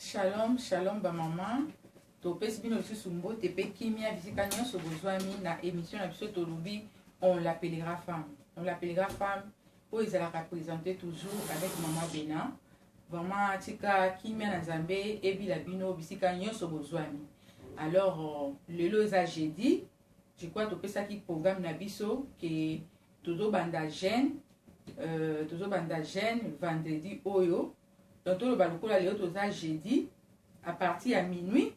Shalom, shalom ba maman. Topesi bino lisusu mbote pe kimia bisika nyonso bozwami na émission na biso tolobi on l'appellera femme. On l'appellera femme oyo ezalaka présente toujours avec maman Bena. Vraiment tika kimia na Nzambe ebila bino bisika nyonso bozwami. Alors lelo eza jeudi, je crois topesaki programme na biso ke tozobanda jeûne, tozobanda jeûne vendredi oyo. Donc toloba lokola lelo toza jeudi, à partir ya minuit,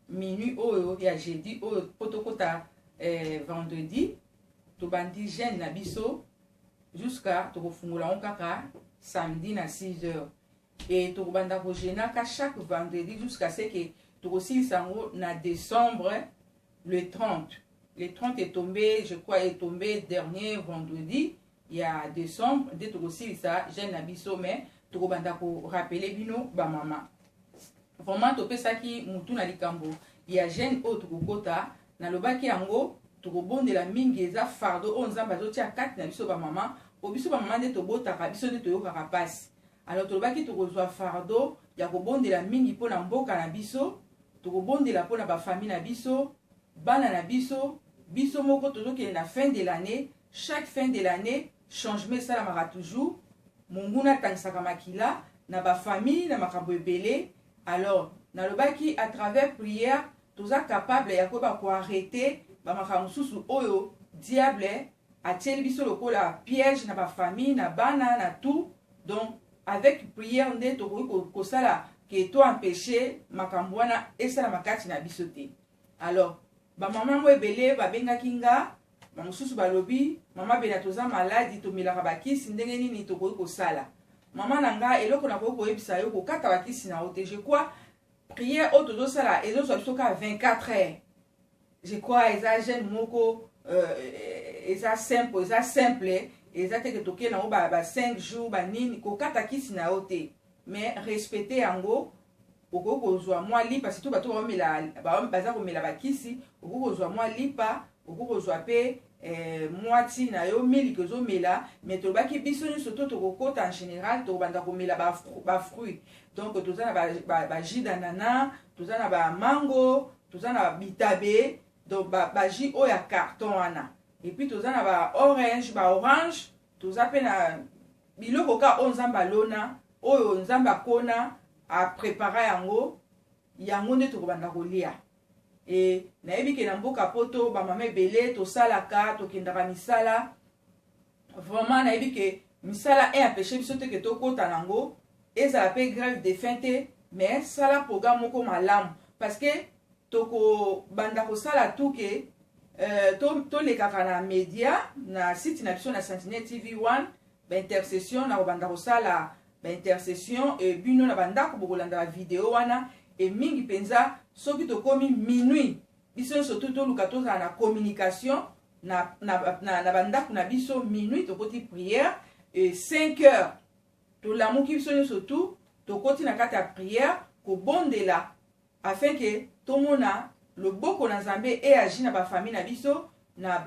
minuit oyo ya jeudi oyo mpo tokota vendredi, tobandi jeûne na biso jusqu'à tokofungola yango kaka samedi na 6 heures. Et tokobanda kojeûnaka chaque vendredi jusqu'à ce que tokosilisa yango na décembre le 30. Le 30 est tombé, je crois, est tombé dernier vendredi ya décembre nde tokosilisa jeûne na biso. Mais tokobanda korappeler bino bamama, vraiment topesaki mutu na likambo ya jeûne oyo tokokota. Nalobaki yango, tokobondela mingi, eza fardeau oyo Nzambe azotia kati na biso bamama, po biso bamama nde tobotaka, biso nde toyokaka mpasi. Alors tolobaki tokozwa fardeau ya kobondela mingi mpona mboka na biso, tokobondela mpona bafamille na biso, bana na biso, biso moko. Tozokende na fin de l'année. Chaque fin de l'année, changement esalamaka toujours. Monguna atangisaka makila na bafamille na makambo ebele. Alors nalobaki, à travers prière, toza capable ya koyeba koarrêter bamakambo mosusu oyo diable atieli biso lokola piège na bafamille, na bana, na tout. Donc avec prière nde tokoki kosala ke to empêche makambo wana esalama kati na biso te. Alors bamama yango ebele babengaki nga, bamosusu balobi: "Mama Bena, toza maladi, tomelaka bakisi, ndenge nini tokoki kosala?" Mama na nga, eloko nakoki koyebisa yo, kokata bakisi na yo te. Je crois prière oyo tozosala ezozwa biso kaka 24 heures. Je crois eza jeûne moko eza simple, eza simple, eza te ke tokei nango ba 5 jours banini. Kokata kisi na yo te, mais respecte yango. Okoki kozwa mwa lipa, surtout bato baza komela bakisi. Okoki kozwa mwa lipa, okoki kozwa mpe mwa ti na yo, miliki ozomela. Mais tolobaki biso nyonso to tokokota en général, tokobanda komela bafruit. Donc toza na bajus d'ananas, toza na bamango, toza na bitabe, donc bajus oyo ya carton wana. Et puis toza na baorange, baorange, toza mpe na biloko ka oyo Nzambe alona, oyo Nzambe akona, aprépara yango. Yango nde tokobanda kolia. E nayebi ke na mboka Poto bamama ebele tosalaka, tokendaka misala. Vraiment nayebi ke misala e empêche biso te ke tokɔta nango, ezala mpe grève de faim te, mais sala programme moko malamu, parce que tokobanda kosala tout ke tolekaka na média, na site na biso na Sentinelle TV 1, baintercession. Na kobanda kosala baintercession e bino na bandako bokolanda bavideo wana. E mingi mpenza, soki tokomi minuit, biso nyonso tu toluka tozala na communication na bandako na biso. Minuit tokoti prière e 5 heures tolamuki, biso nyonso tu tokoti na kati ya prière kobondela afin ke tomona loboko na Nzambe eagi na bafamille na biso, na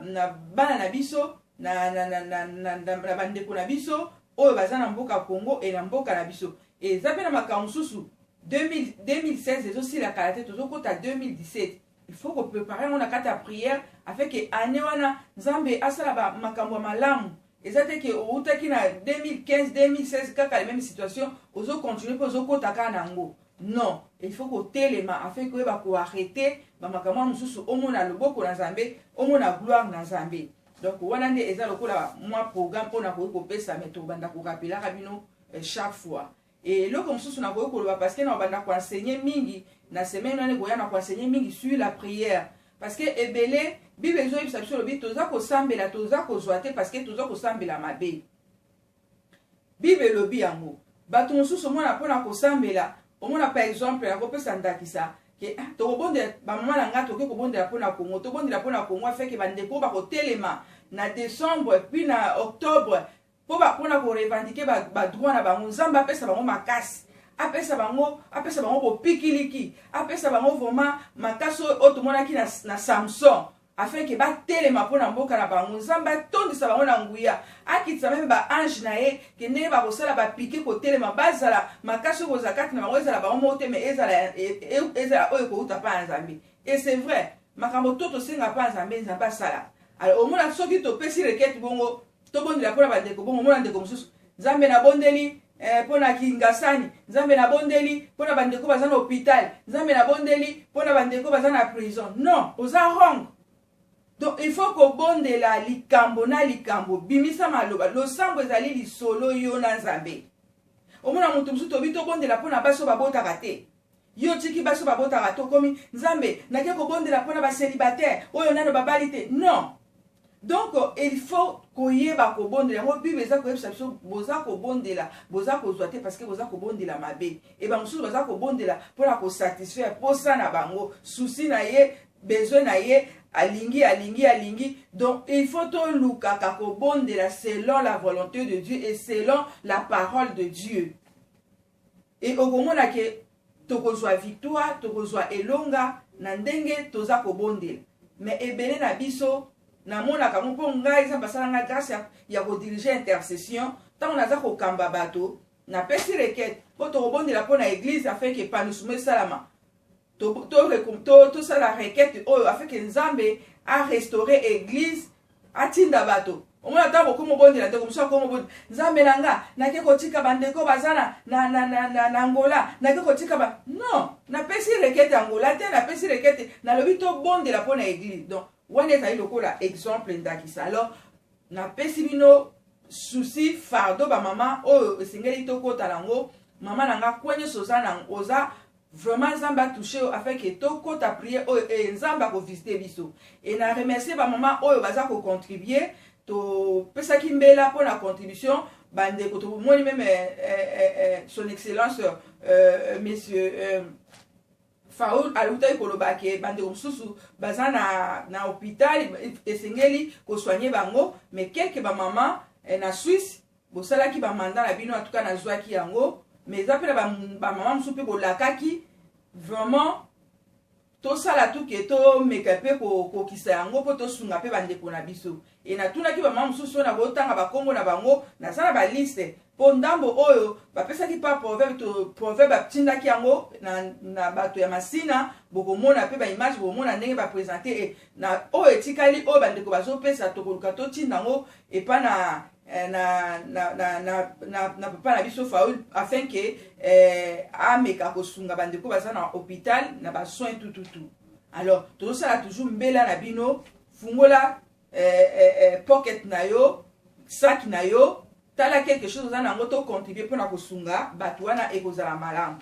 bana na biso, na bandeko na biso oyo baza na mboka Congo e na mboka na biso. Eza mpe na makambo mosusu, 2016 ezosila kala te, tozokɔta 2017. Il faut kopréparer yango na kati ya prière afin ke année wana Nzambe asala makambo ya malamu. Eza te ke outaki na 2015, 2016, kaka la même situation, ozocontinue mpe ozokɔta kaka na yango. Non, il faut kotelema afin koyeba koarrêter bamakambo wana mosusu, omona loboko na Nzambe, omona gloire na Nzambe. Donc wana nde eza lokola mwa programme mpo nakoki kopesa, mais tobanda korappelaka bino chaque fois. Eloko mosusu nakoki koloba, parce que na kobanda koenseigner mingi na semaine wana ekoya, na koenseigner mingi sur la prière, parce que ebele Bible ezoyebisa biso, lobi toza kosambela, toza kozwa te, parce que toza kosambela mabe. Bible elobi yango. Bato mosusu omona mpona kosambela, omona par exemple, nakopesa ndakisa ke tokobondela, bamama na ngai, tokoki kobondela mpona Kongo, tobondela mpona Kongo afin ke bandeko bakotelema na décembre puis na octobre mpo mpona korevendiquer badroit na bango. Nzambe apesa bango makasi, apesa bango bopikiliki, apesa bango vraiment makasi oyo tomonaki na Samson. Afin que batelema mpo na mboka na bango. Nzambe atondisa bango na nguya, akitisa meme ba ange na ye, ke ndenge bakosala bapike kotelema, bazala makasi oyo kozala kati na bango, ezala bango moko te, mais ezala, e, e, ezala oyo ekouta mpa ya Nzambe. Et c'est vrai, makambo to tosenga mpa ya Nzambe, Nzambe asalaka. Alors omona soki topesi requête bongo, tobondela mpo na bandeko bongo, omona ndeko mosusu, Nzambe nabondeli mpo na Kingasani, Nzambe nabondeli mpo na bandeko baza na hôpital, Nzambe nabondeli mpo na bandeko baza na prison. Non, oza wrong. Donc il faut kobondela likambo na likambo, bimisa maloba. Losambo ezali lisolo yo na Nzambe. Omona moto mosusu, tobi tobondela mpo na basi oyo babotaka te, yo otiki basi oyo babotaka te, okomi Nzambe nake kobondela mpo na bacélibataire oyo nano babali te. Non. Donc il faut koyeba kobondela yango. Bible eza koyebisa biso: boza kobondela, boza kozwa te, parce que boza kobondela mabe. E bamosusu baza kobondela mpona kosatisfaire posa na bango, souci na ye, besoin na ye, alingi, alingi, alingi. Donc il faut tolukaka kobondela selon la volonté de Dieu et selon la parole de Dieu, e okomona ke tokozwa victoire, tokozwa elonga na ndenge toza kobondela. Mais ebele na biso, namonaka yango, mpo ngai Nzambe asala ngai grâce ya kodiriger intercession. Ntango naza kokamba bato, napesi requête mpo tokobondela mpo na église afin ke épanouissement esalama, tosala requête oyo afin ke Nzambe arestaurer église, atinda bato. Omona ntango bokomi obondela, ndeko mosusu akomi obondela: Nzambe na nga, nake kotika bandeko baza na Angola, nake kotika ba. Non, napesi requête ya Angola te, napesi requête, nalobi tobondela mpo na église. Donc wana ezali lokola exemple, ndakisa. Alors napesi bino souci, fardeau, bamama oyo esengeli tokɔta nango. Mama na nga, kwe nyonso oza na, oza vraiment, Nzambe atouche oyo afin ke tokɔta prière oyo, e Nzambe akovisite biso. E na remercie bamama oyo baza kocontribuer. Topesaki mbela mpona contribution, bandeko. Tomoni même son excellence monsieur Faul alutaki koloba ke bandeko mosusu baza na hôpital, esengeli kosoigner bango. Mais quelque bamama na Suisse bosalaki bamandat na bino, atuka nazwaki yango. Mais eza mpe na bamama mosusu mpe bolakaki. Vraiment tosala tuke, tomeka mpe kokokisa yango mpo tosunga mpe bandeko na biso. E natunaki bamama mosusu oyo na kotanga bakombo na bango, naza na baliste, mpo ndambo oyo bapesaki pa Proverbe to Proverbe atindaki yango na bato ya Masina. Bokomona mpe baimage, bokomona ndenge baprésente. E na oyo etikali, oyo bandeko bazopesa, tokoluka totinda yango epa na papa na biso Faul afin ke ameka kosunga bandeko baza na hôpital na basoin tututu. Alors tozosala toujours mbela na bino: fungola pocket na yo, sac na yo, tala quelque chose oza nango, tocontribue mpona kosunga bato wana, ekozala malamu.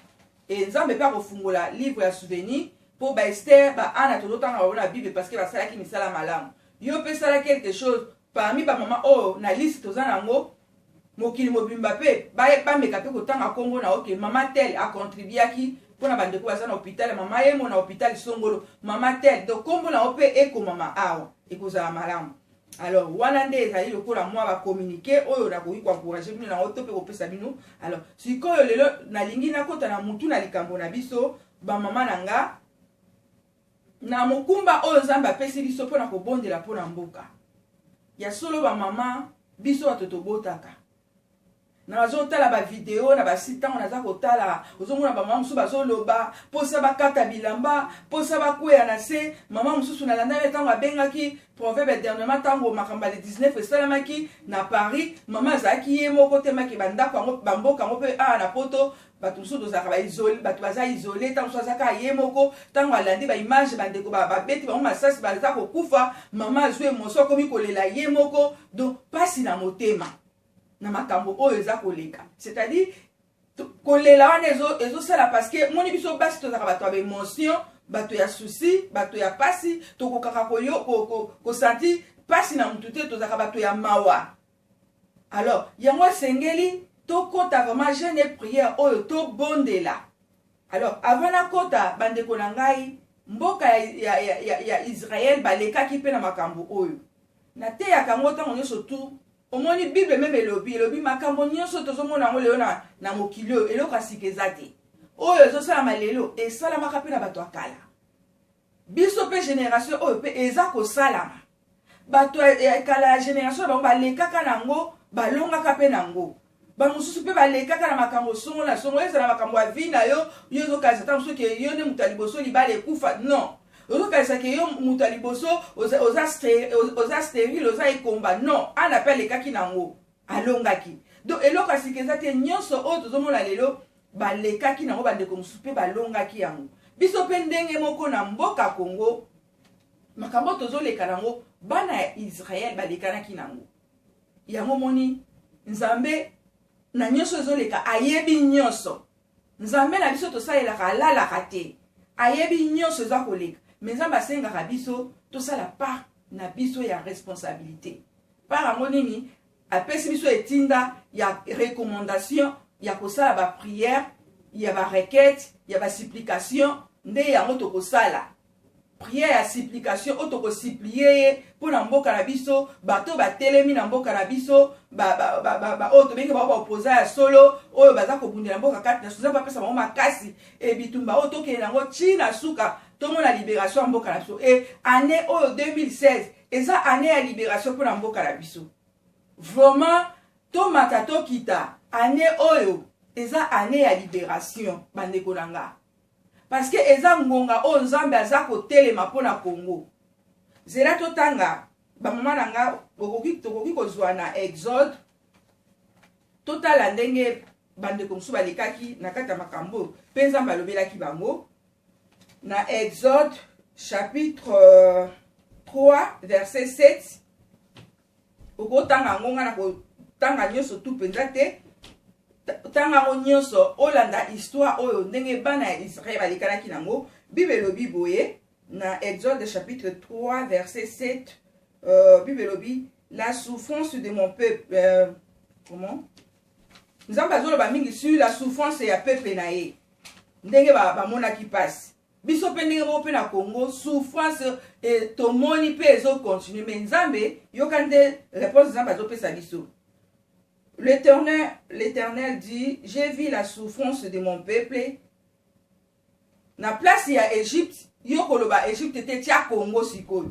E Nzambe mpe akofungola livre ya souvenir mpo baEster, baAna, tozotanga bango na Bible parce que basalaki misala malamu. Yo mpe sala quelque chose parmi bamama oyo na liste toza nango. Mokili mobimba mpe bameka mpe kotanga nkombo na oke mama tel acontribuaki mpona bandeko baza na hôpital, mama yemo na hôpital songolo, mama tel. Donc nkombo na yo mpe ekomama awa, ekozala malamu. Alors wana nde ezali lokola mwa bacommuniqué oyo nakoki koencourager bino nango to mpe kopesa bino. Alors sikoyo lelo nalingi nakɔta na mutu na likambo na biso, bamama na nga, na mokumba oyo Nzambe apesi biso mpona kobondela mpona mboka. Ya solo, bamama, biso bato tobotaka. Nazotala bavideo na basi, ntango naza kotala, ozomona bamama mosusu bazoloba mposa bakata bilamba, mposa bakweya na se. Mama mosusu nalandaki ntango abengaki Proverbe dernièrement, ntango makambo ya le 19 esalamaki na Paris. Mama azalaki ye moko te, maki bandako yango, bamboka yango mpe awa na Poto, bato mosusu tozalaka baisolé, bato baza isolé. Ntango mosusu aza kaka ye moko, ntango alandi baimage, bandeko babeti bango masasi, baza kokufa, mama azwi émotion, akomi kolela ye moko. Donc mpasi na motema na makambo oyo eza koleka, c'est-à-dire kolela wana ezosala parce que moni biso basi tozalaka bato ya baémotion, bato ya souci, bato ya pasi. Tokokaka kosentir pasi na mutu te, tozalaka bato ya mawa. Alors yango esengeli tokɔta vraiment jeûne et prière oyo, tobondela. Alors avant nakɔta, bandeko na ngai, mboka ya Israel balekaki mpe na makambo oyo nateyaka yango ntango nyonso tu. Omoni, Bible même elobi makambo nyonso tozomona yango lelo na mokili oyo, eloko ya sika eza te. Oyo ezosalama lelo esalamaka mpe na bato ya kala. Biso mpe generation oyo mpe eza kosalama. Bato ya kala ya generation na bango balekaka na yango, balongaka mpe na yango. Bamosusu mpe balekaka na makambo songo na songo, ezala makambo ya vie na yo, yo ozokanisa ntango mosusu ke yo nde moto ya liboso libala ekufa. Non, ozokanisa ke yo moto ya liboso oza, oza, oza sterile, oza ekomba. Non, Ana mpe alekaki na yango, alongaki. Donc eloko ya sika eza te. Nyonso oyo tozomona lelo balekaki nango, bandeko mosusu mpe balongaki yango. Biso mpe ndenge moko na mboka Congo, makambo tozoleka nango, bana ya Israel balekanaki nango. Yango moni Nzambe na nyonso ezoleka ayebi nyonso. Nzambe na biso tosalelaka alalaka te, ayebi nyonso eza koleka. Me Nzambe asengaka biso tosala part na biso ya responsabilité. Part yango nini? Apesi biso etinda ya recommandation ya kosala ba prière, ya ba requête, ya ba supplication. Nde yango tokosala prière ya supplication oyo tokosupplie ye mpo na mboka na biso, bato batelemi na mboka na biso, oyo tobengi bango baopoza ya solo, oyo baza kobundela mboka kati na biso. Nzambe apesa bango makasi e bitumba oyo tokende yango ti na suka, tomona libération ya mboka na biso. E année oyo 2016 eza année ya libération mpo na mboka na biso. Vraiment, tomata tokita, année oyo eza année ya libération, bandeko na nga, parce que eza ngonga oyo Nzambe aza kotelema mpo na Congo. Zela totanga, bamama na nga, tokoki kozwa na Exode, totala ndenge bandeko mosusu balekaki na kati ya makambo oyo mpe Nzambe alobelaki bango. Na Exode chapitre 3 verset 7, okotanga yango, nga na kotanga nyonso tu mpenza te. Tanga yango nyonso, olanda histoire oyo ndenge bana ya Israel balekanaki nango. Bible elobi boye na Exode chapitre 3 verset 7, Bible elobi: "La souffrance de mon peuple." Comment Nzambe azoloba mingi sur la souffrance ya peuple na ye, ndenge bamonaki mpasi. Biso mpe ndenge moko mpe na Congo, souffrance e, tomoni mpe ezocontinue. Mais Nzambe, yoka nde réponse Nzambe azopesa biso. L'Éternel dit: "J'ai vu la souffrance de mon peuple." Na place ya Égypte, yo koloba Égypte te, tia Congo sikoyo.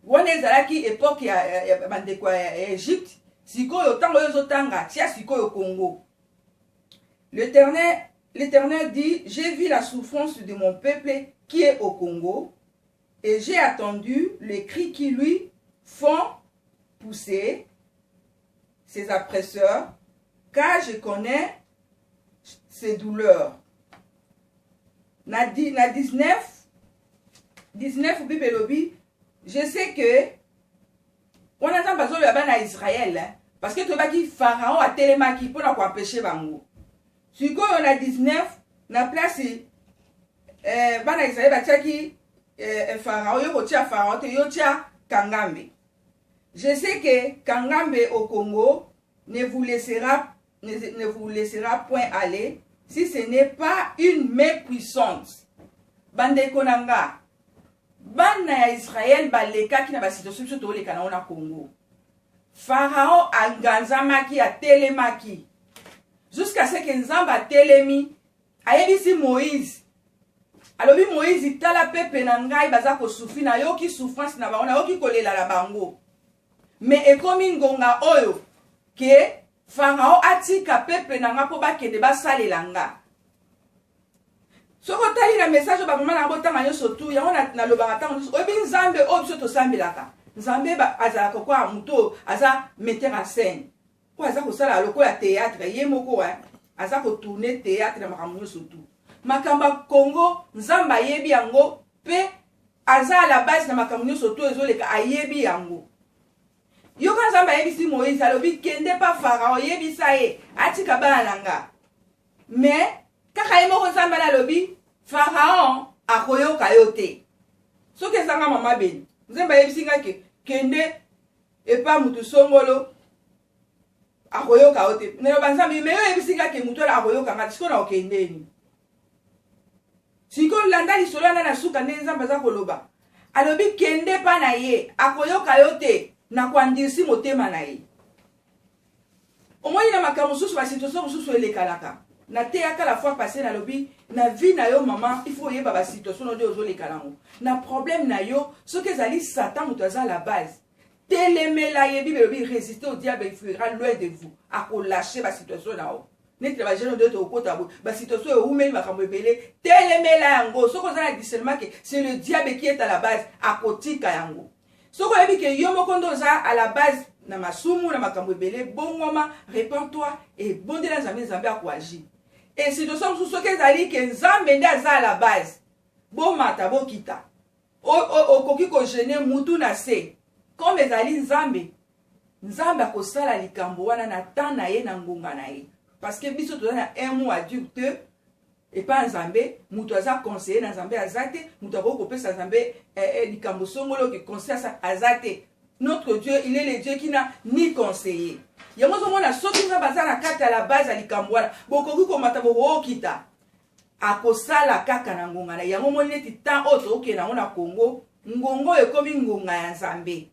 Wana ezalaki époque ya bandeko ya Égypte. Sikoyo ntango oyo ozotanga, tia sikoyo Congo. L'Éternel dit: "J'ai vu la souffrance de mon peuple qui est au Congo et j'ai entendu les cris qui lui font pousser ses oppresseurs, car je connais ses douleurs." Na 19, 19, Bible elobi: "Je sais que." Wana Nzambe azoloba bana ya Israele, parce que toyebaki Pharaon atelemaki mpona koempêcher bango. Sikoyo na 19, na place bana Israele batiaki Pharaon, yo kotia Pharaon te, yo tia Kangambe. "Je sais que Kangambe au Congo ne vous laissera point aller si ce n'est pas une main puissante." Bandeko na nga, bana ya Israele balekaki na basituation biso tooleka nango na Congo. Pharaon anganzamaki, atelemaki jusqu'à ce que Nzambe atelemi, ayebisi Moïse, alobi: "Moïse, tala peuple na ngai baza kosouffrir, nayoki souffrance na bango, nayoki kolela na bango, me ekomi ngonga oyo ke Pharaon atika peuple na nga mpo bakende basalela nga." Soki otali na message oyo, bamama na botanga nyonso tu yango. Nalobaka ntango nyonso, oyebi Nzambe oyo biso tosambelaka, Nzambe azalaka kwa moto oyo aza metteur en scène, oyo aza kosala lokola théâtre ye moko, aza kotourner théâtre na makambo nyonso tu. Makambo ya Congo, Nzambe ayebi yango mpe aza à la base na makambo nyonso tu ezoleka, ayebi yango. Yoka, Nzambe ayebisi Moïse, alobi: "Kende pa Pharaon, oyebisa ye atika bana na nga." Mais kaka ye moko Nzambe ala alobi: "Pharaon akoyoka yo te." Soki ezanga mama Beni, Nzambe ayebisi nga ke kende epa mutu songolo, akoyoka yo te. Naloba: "Nzambe, me yo oyebisi nga ke mutu wana akoyoka nga, sikoyo na okendeni?" Sikoyo landa lisolo wana na suka, ndenge Nzambe aza koloba, alobi: "Kende mpa na ye, akoyoka yo te, na koendurcir motema na ye." Omoni na makambo mosusu, basituation mosusu elekalaka. Nateyaka la fois passée, nalobi na vie na yo mama, il faut oyeba basituation na yo ozoleka nango na problème na yo. Soki ezali Satan moto aza la base, telemela ye. Bible elobi: "Résister au diable, il fuira loin de vous." Akolâcher basituation na yo. Neti na bajeune nde tokokota boye, basituation ewumeli, makambo ebele, telemela yango. Soki oza na discernement ke c'est le diable qui est à la base, akotika yango. Soki oyebi ke yo moko nde oza à la base na masumu, na makambo ebele, bongwama, repens-toi, ebondela Nzambe, Nzambe akoagir. E situation mosusu, soki ezali ke Nzambe nde aza à la base, bomata bokita, okoki kogêner mutu na se, comme ezali Nzambe, Nzambe akosala likambo wana na temps na ye, na ngonga na ye. Parce que biso toza na un mot à dire te epai ya Nzambe. Moto aza conseiller na Nzambe aza te. Moto akoki kopesa Nzambe likambo songolo oke conseil aza te. Notre Dieu, il est le Dieu qui n'a ni conseiller. Yango ozomona, soki Nzambe aza na kati ya la base ya likambo wana, bokoki komata, bokokita, akosala kaka na ngonga na yango. Moni neti temps oyo tokokende yango na Congo, ngonga oyo ekomi ngonga ya Nzambe.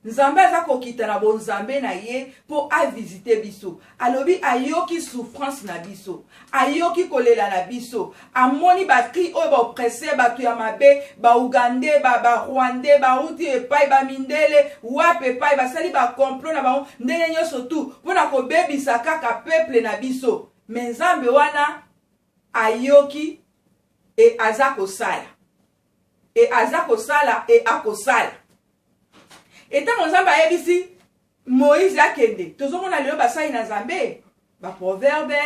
Nzambe aza kokita na bonzambe na ye mpo avisite biso. Alobi ayoki souffrance na biso, ayoki kolela na biso, amoni bacris oyo baoppresseur, bato ya mabe, baougandais, barwandais, bauti epai, bamindele wapi epai, basali bacomplot na bango ndenge nyonso tu mpona kobebisa kaka peuple na biso. Me Nzambe wana ayoki e aza kosala, e aza kosala, e akosala. Etango Nzambe ayebisi Moïse akende, tozomona lelo basali na Nzambe, baproverbe,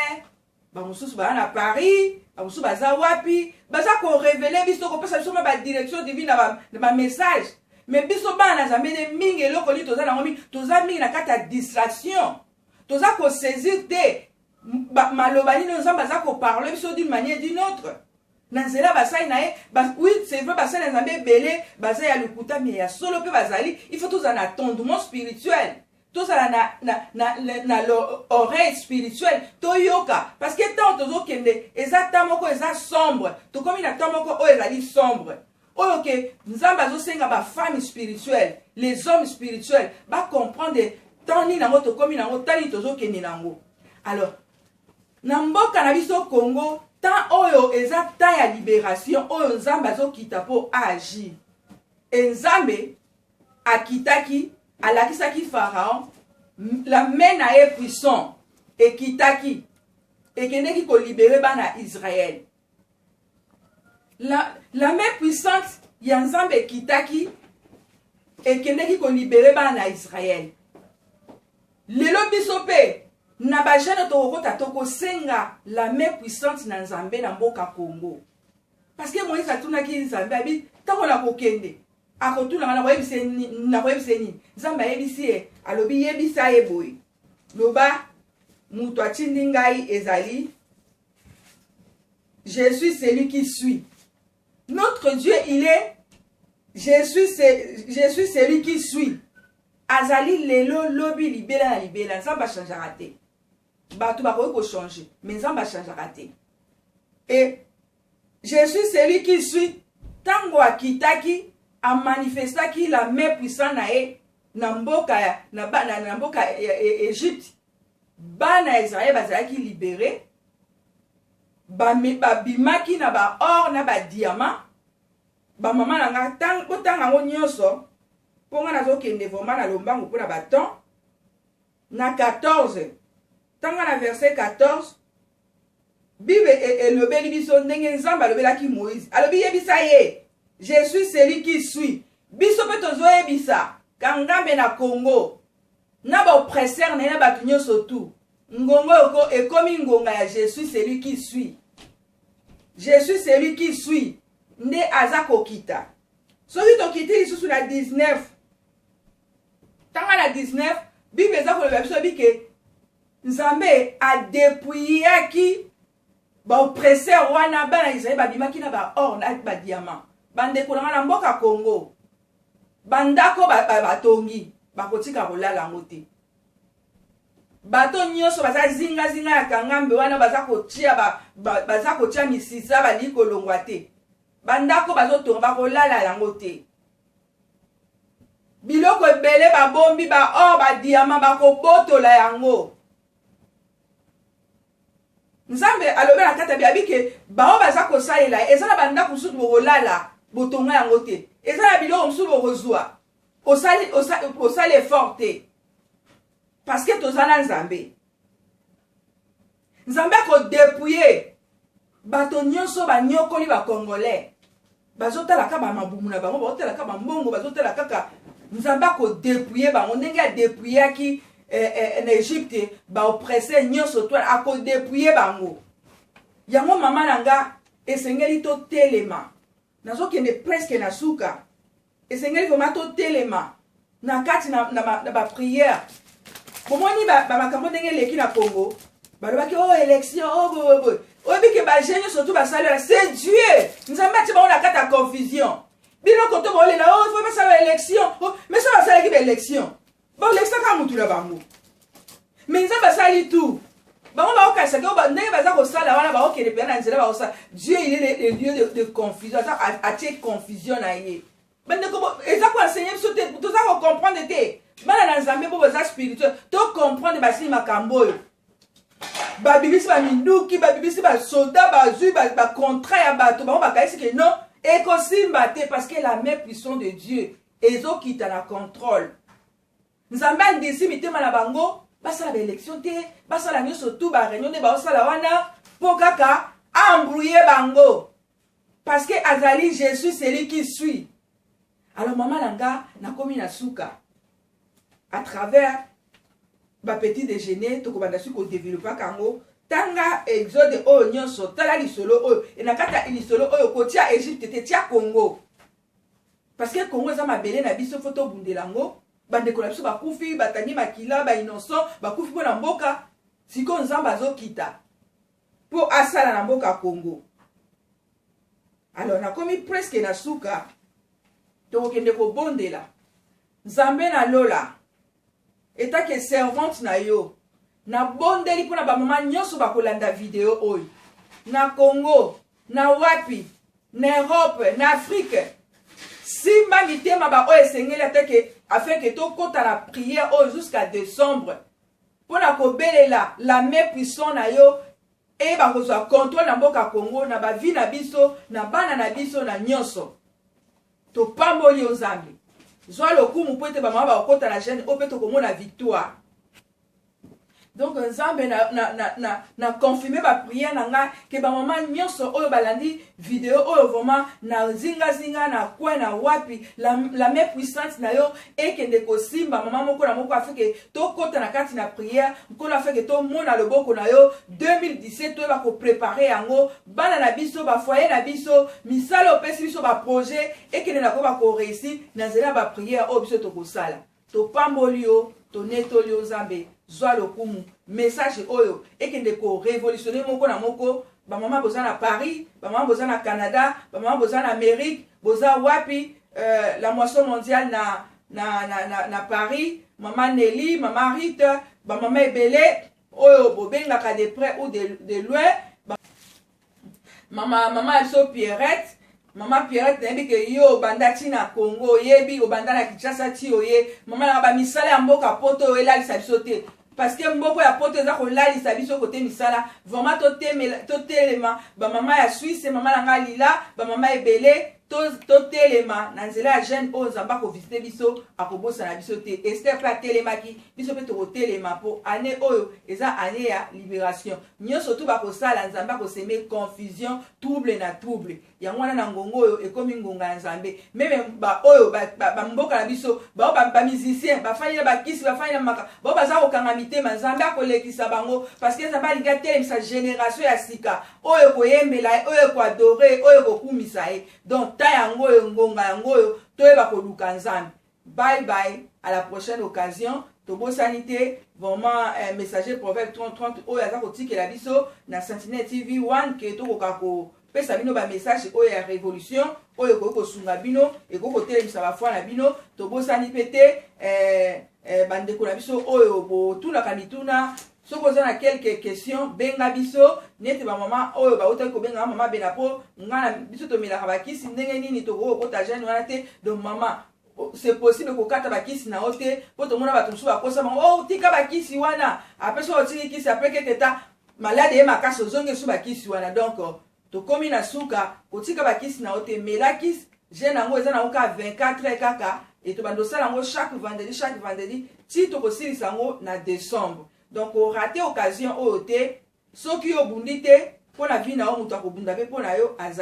bamosusu baza na Paris, bamosusu baza wapi, baza korévéler biso, kopesa biso ma badirection divine na bamessage. Mais biso bana na Nzambe nde mingi, eloko nini toza nango mingi? Toza mingi na kati ya distraction, toza kosaisir te maloba nini Nzambe aza koparler biso d'une manière d'une autre na nzela basali na ye. Oui, c'est vrai, basali na Nzambe ebele baza ya lokuta, me ya solo mpe bazali. Il faut tozala na tendement spirituel, tozala na l'oreille spirituelle, toyoka, parce que ntango tozokende eza temps moko eza sombre. Tokomi na temps moko oyo ezali sombre, oyo ke Nzambe azosenga bafemme spirituelle, les hommes spirituels, bacomprendre temps nini yango tokomi nango, temps nini tozokende nango. Alors na mboka na biso Congo, temps oyo eza temps ya libération oyo Nzambe azokita mpo aagir. E Nzambe akitaki, alakisaki Pharaon la main na ye puissant, ekitaki, ekendeki kolibérer bana ya Israele. La main puissante ya Nzambe ekitaki, ekendeki kolibérer bana ya Israele. Lelo biso mpe na bajeûne tokokota, tokosenga la main puissante na Nzambe na mboka Congo. Parce que Moïse atunaki Nzambe, abi ntango nakokende, akotunanga, nakoyebisa nini? Nzambe ayebisi ye, alobi: "Yebisa ye boye, loba moto atindi ngai ezali je suis celui qui suis." Notre Dieu, il est je suis celui qui suis. Azali lelo, lobi, libela na libela. Nzambe achangeaka te. Bato bakoki kochanger, mais Nzambe achangeaka te. E je suis celui qui suis, ntango akitaki, amanifestaki la main puissant na ye na mboka na mboka ya Egypte. Bana ya Israele bazalaki libéré, babimaki na baor na badiamant. Bamama na nga, botanga yango nyonso mpo nga nazokende vraiment na lombangu mpona batemps. Na 14, ntanga na verset 14, Bible elobeli biso ndenge Nzambe alobelaki Moïse, alobi: "Yebisa ye, je suis celui qui suis." Biso mpe tozoyebisa Kagame na Congo na baoppresseur na ye na bato nyonso tu, ngongo yoko ekomi ngonga ya je suis celui qui suis. Je suis celui qui suis nde aza kokita. Soki tokiti lisusu na 19, ntanga na 19, Bible eza koloba biso bike Nzambe adépouillaki baoppresseur wana. Bana Israele babimaki na baor na badiamant. Bandeko na nga na mboka Congo, bandako batongi, bakotika kolala yango te. Bato nyonso baza zingazinga ya Kagame wana, baza kotia misisa, balingi kolongwa te. Bandako bazotonga, bakolala yango te. Biloko ebele babombi, baor, badiamant, bakobotola yango. Nzambe alobi na kati ya biabi ke baoyo baza kosalela ye, eza na bandako mosusu bokolala botonga yango te, eza na biloko mosusu bokozwa osali, osali, osali effort te, parce que toza na Nzambe. Nzambe akodepouye bato nyonso banyokoli bacongolais, bazotala kaka bamabumu na bango, bazotala kaka bambongo, bazotala kaka. Nzambe akodepouye bango ndenge adepuyaki na Egypte baoppressé nyonso to akodepouye bango. Yango mama na nga, esengeli totelema. Nazokende presque na suka. Esengeli vraiment totelema na kati na baprière. Bomoni bamakambo ndenge eleki na Congo, balobaki o oh, élection o oh, boyeboye. Oyebi ke bajeune nyonso tu basali wana, c'est Dieu. Nzambe atie bango na kati ya confusion. Bino koto bolela o oh, faut basala baélection oh, mais so basalaki baélection, balekisaka mutu na bango, mais Nzambe asali tout. Bango baokanisaki ndenge baza kosala wana, baokende mpenza na nzela bakosala. Dieu, il est le lieu de confusion. Aza atie confusion na ye. Bandeko, eza koenseigner biso te, toza kocomprendre te. Bana na Nzambe bo baza spirituel, tocomprendre basili makambo oyo. Babimisi baminduki, babimisi basoda, bazwi bacontrat ya bato. Bango bakayisi ke non, ekosimba te, parce que la main puissante de Dieu ezokita na contrôle. Nzambe andisi mitema na bango, basala baélection te, basala nyonso tu baréunion nde baosala wana mpo kaka aembrouiller bango, parce que azali "Je suis celui qui suis". Alors mama na nga, nakomi na suka. À travers bapetit déjeuner, tokobanda soki kodéveloppaka yango. Tanga Exode oyo nyonso, tala lisolo oyo. E na kati ya lisolo oyo, kotia Egypte te, tia Congo, parce que Congo eza mabele na biso, faut tobundela yango. Bandeko na biso bakufi, batangi makila, bainnocent bakufi mpo na mboka. Sikoyo Nzambe azokita mpo asala na mboka Congo. Alors nakomi presque na suka. Tokokende kobondela. Nzambe na lola, etake servante na yo, nabondeli mpona bamama nyonso bakolanda video oyo na Congo, na wapi, na Europe, na Afrique. Simba mitema baoyo esengeli ateke, afin ke tokɔta na prière oyo jusqu'à décembre, mpo na kobelela la main puissant na yo eyeba kozwa contrôle na mboka Congo, na bavie na biso, na bana na biso, na nyonso. Topamboli yo Nzambe, zwa lokumu, mpo ete bamama bakokɔta na jeûne oyo mpe tokomona victoire. Donc Nzambe, na confirme baprière na ngai ke bamama nyonso oyo balandi video oyo, vraiment na zingazinga, na coin, na wapi, la main puissante na yo ekende kosimba mama moko na moko, afin ke tokɔta na kati na prière. Nkolo, afin ke tomona loboko na yo 2017, toyeba kopréparer yango, bana na biso, bafoyer na biso, misala opesi biso, baprojet ekende na koyeba koréussir na nzela ya baprière oyo biso tokosala. Topamboli yo, tonetoli yo Nzambe, zwa lokumu. Message oyo ekende korévolutionner moko na moko. Bamama boza na Paris, bamama boza na Canada, bamama boza na Amérique, boza wapi, la Moisson mondiale na Paris, mama Nelly, mama Rite, bamama ebele oyo bobengaka de près ou de loin, mama ya biso Pierrette, mama Pierrette, nayebi ke yo obanda ti na Congo, oyebi obanda na Kinshasa ti oye. Mama nanga, bamisala ya mboka Poto oyo elalisa biso te, parce que mboko ya Poto eza kolalisa biso kote misala. Vraiment totelema. Bamama ya Suisse, mama na nga Lila, bamama ebele, totelema na nzela ya jeûne oyo. Nzambe akovisiter biso, akobosana biso te. Ester mpe atelemaki, biso mpe tokotelema, mpo année oyo eza année ya libération. Nyonso tu bakosala, Nzambe akosemer confusion, trouble na trouble. Yango wana na ngongo oyo ekomi ngonga ya Nzambe. Même baoyo bamboka na biso, bao bamusicien bafandi na bakisi, bafandi na maka, bao baza kokanga mitema, Nzambe akolekisa bango, parce que Nzambe alingi atelemisa génération ya sika oyo ekoyembela ye, oyo ekoadorer, oyo ekokumisa ye. Donc ta yango oyo, ngonga yango oyo, toyeba koluka Nzambe. Bye bye, à la prochaine occasion. Tobosani te vraiment messager Proverbe 30 30 oyo aza kotikela biso na Sentinelle TV 1, ke tokoka kopesa bino bamessage oyo ya révolution, oyo ekoki kosunga bino, ekoki kotelemisa bafoi na bino. Tobosani mpe te bandeko na biso oyo botunaka mituna. Soki oza na quelque question, benga biso. Neti bamama oyo bautaki kobengaka, mama Bena, mpo nga na biso tomelaka bakisi, ndenge nini tokoki kokota jeûne wana te? Donc mama, c'est possible kokata bakisi na yo te, mpo tomona bato mosusu bakosa bango: "Oh, tika bakisi wana." Apesi oyo otiki kisi, après quelque temps Malade ye makasi, ozongi esu bakisi wana. Donc tokomi na suka. Kotika bakisi na yo te, mela kisi. Jeûne yango eza nango kaka 24 heures kaka, e tobanda osala yango chaque vendredi, chaque vendredi, ti tokosilisa yango na décembre. Donc orater occasion oyo te. Soki obundi te mpo na vie na yo, moto akobunda mpe mpo na yo aza.